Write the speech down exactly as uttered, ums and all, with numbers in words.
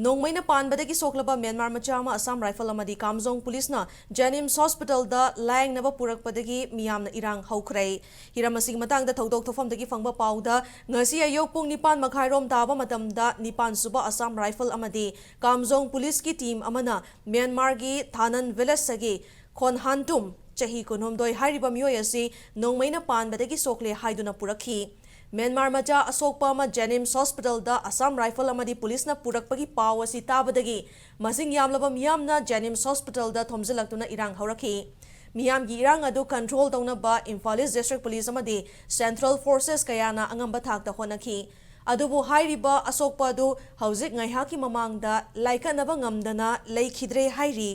ꯅꯣꯡꯃꯩꯅ ꯄꯥꯟꯕꯗꯒꯤ ꯁꯣꯛꯂꯕ Myanmar ꯃꯆꯥ ꯑꯃ Assam rifle ꯑꯃꯗꯤ ꯀꯥꯝꯖꯣꯡ ꯄꯨꯂꯤꯁꯅ ꯖꯦꯅꯤꯝꯁ ꯍꯣꯁꯄꯤꯇꯥꯜꯗ ꯂꯥꯌꯦꯡꯅꯕ ꯄꯨꯔꯛꯄꯗꯒꯤ ꯃꯤꯌꯥꯝꯅ ꯏꯔꯥꯡ ꯍꯧꯈ꯭ꯔꯦ꯫ ꯍꯤꯔꯝ ꯑꯁꯤꯒꯤ ꯃꯇꯥꯡꯗ ꯊꯧꯗꯣꯛ ꯊꯣꯛꯐꯝꯗꯒꯤ ꯐꯪꯕ ꯄꯥꯎꯗ ꯉꯁꯤ ꯑꯌꯨꯛ ꯄꯨꯡ ꯅꯤꯄꯥꯟ ꯃꯈꯥꯏꯔꯣꯝ ꯇꯥꯕ ꯃꯇꯝꯗ ꯅꯤꯄꯥꯟ ꯁꯨꯕ ꯑꯁꯥꯝ ꯔꯥꯏꯐꯜ ꯑꯃꯗꯤ ꯀꯥꯝꯖꯣꯡ ꯄꯨꯂꯤꯁꯀꯤ ꯇꯤꯝ ꯑꯃꯅ ꯃ꯭ꯌꯥꯟꯃꯥꯔꯒꯤ ꯊꯥꯅꯟ ꯚꯤꯂꯦꯖꯇꯒꯤ ꯈꯣꯟꯍꯥꯟꯇꯨꯝ, ꯆꯍꯤ ꯀꯨꯟꯍꯨꯝꯗꯣꯏ ꯍꯥꯏꯔꯤꯕ ꯃꯤꯑꯣꯏ ꯑꯁꯤ ꯅꯣꯡꯃꯩꯅ ꯄꯥꯟꯕꯗꯒꯤ ꯁꯣꯛꯂꯦ ꯍꯥꯏꯗꯨꯅ ꯄꯨꯔꯛꯈꯤ꯫ ꯃ꯭ꯌꯥꯟꯃꯥꯔ ꯃꯆꯥ ꯑꯁꯣꯛꯄ ꯑꯃ ꯖꯦꯅꯤꯝꯁ ꯍꯣꯁꯄꯤꯇꯥꯜꯗ ꯑꯁꯥꯝ ꯔꯥꯏꯐꯜ ꯑꯃꯗꯤ ꯄꯨꯂꯤꯁꯅ ꯄꯨꯔꯛꯄꯒꯤ ꯄꯥꯎ ꯑꯁꯤ ꯇꯥꯕꯗꯒꯤ ꯃꯁꯤꯡ ꯌꯥꯝꯂꯕ ꯃꯤꯌꯥꯝꯅ ꯖꯦꯅꯤꯝꯁ ꯍꯣꯁꯄꯤꯇꯥꯜꯗ ꯊꯣꯝꯖꯤꯜꯂꯛꯇꯨꯅ ꯏꯔꯥꯡ ꯍꯧꯔꯛꯈꯤ꯫ ꯃꯤꯌꯥꯝꯒꯤ ꯏꯔꯥꯡ ꯑꯗꯨ ꯀꯟꯇ꯭ꯔꯣꯜ ꯇꯧꯅꯕ ꯏꯝꯐꯥꯜ ꯏꯁ ꯗꯤꯁꯇ꯭ꯔꯤꯛ ꯄꯨꯂꯤꯁ ꯑꯃꯗꯤ ꯁꯦꯟꯇ꯭ꯔꯦꯜ ꯐꯣꯔꯁꯦꯁ ꯀꯌꯥꯅ ꯑꯉꯝꯕ ꯊꯥꯛꯇ ꯍꯣꯠꯅꯈꯤ꯫ ꯑꯗꯨꯕꯨ ꯍꯥꯏꯔꯤꯕ ꯑꯁꯣꯛꯄ ꯑꯗꯨ ꯍꯧꯖꯤꯛ ꯉꯥꯏꯍꯥꯛꯀꯤ ꯃꯃꯥꯡꯗ ꯂꯥꯏꯀꯠꯅꯕ ꯉꯝꯗꯅ ꯂꯩꯈꯤꯗ꯭ꯔꯦ ꯍꯥꯏꯔꯤ꯫